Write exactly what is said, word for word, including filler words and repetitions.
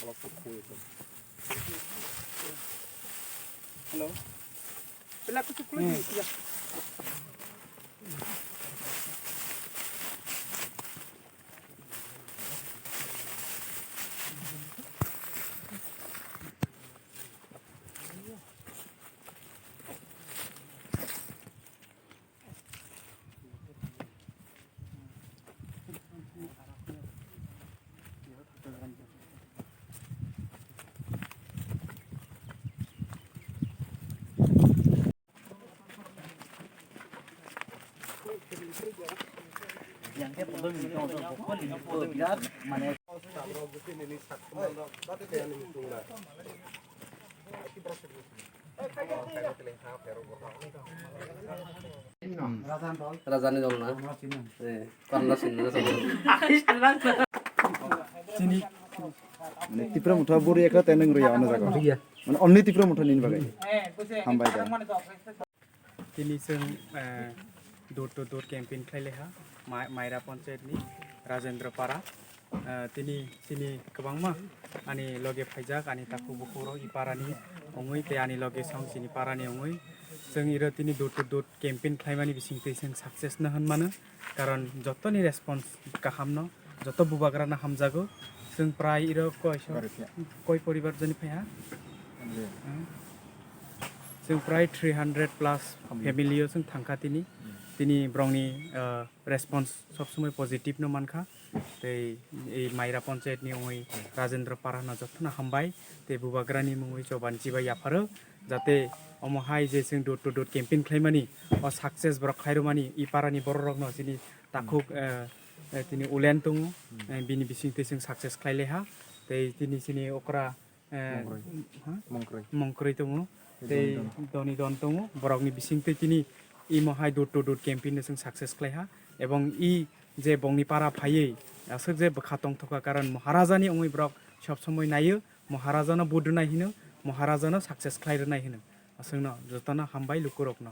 Hello. Pela kuchuk kulo di, ya. Rajani dol na. Eh, panda sinna. Chini. Mane Tipra Motha buri ekha teneng rwi ano jaga. Iya. Mane only Tipra Motha nini bagai. Hambai da. Tini chwng, eh, door to door campaign khlai lai ha, Mai-, Maira Panchayat ni Rajendra Para. Eh, tini chini kwbangma ani loge phaijak, ani takhuk bukhuk rok i para ni wngwi tei ani loge song chini para ni wngwi. Chwng iro tini door to door campaign khlaimani bising twi chwng success no hwn mano, karon joto ni response kaham no, joto bubagra no hamjago. Chwng prai iro koi so-, koi poribar jani phai ha? Chwng prai three hundred plus family o chwng thangkha tini. Tini borokni, ah, response sob somoi positive no mankha. Tei ei Maira Panchayat ni wngwi Rajendra Para no jotono hambai. Tei bubagra ni mungwi choban chibai yapharo. Jate omo hai je chwng door to door campaign khlaimani, o success borok khlairwmani, i para ni borok rok no chini takhuk, eh, eh, tini ulen tongo. Eh, bini bising twi chwng success khlai lai ha. Tei tini chini okra eh, Mongkroi. Ha? Mongkroi. Mongkroi tongo. Tei Doni don. Doni don tongo. Borokni bisingtwi tini imo hai door to door campaign no chwng success khlai ha. Ebong i je bongni para phaiwi aswk je bwkha tongthokha, karon Maharaja ni wngwi borok sob somoi naio, Maharaja no vote rwnai hino, Maharaja no success khlai rwnai hino. Aswkno jotono hambai lukurokno.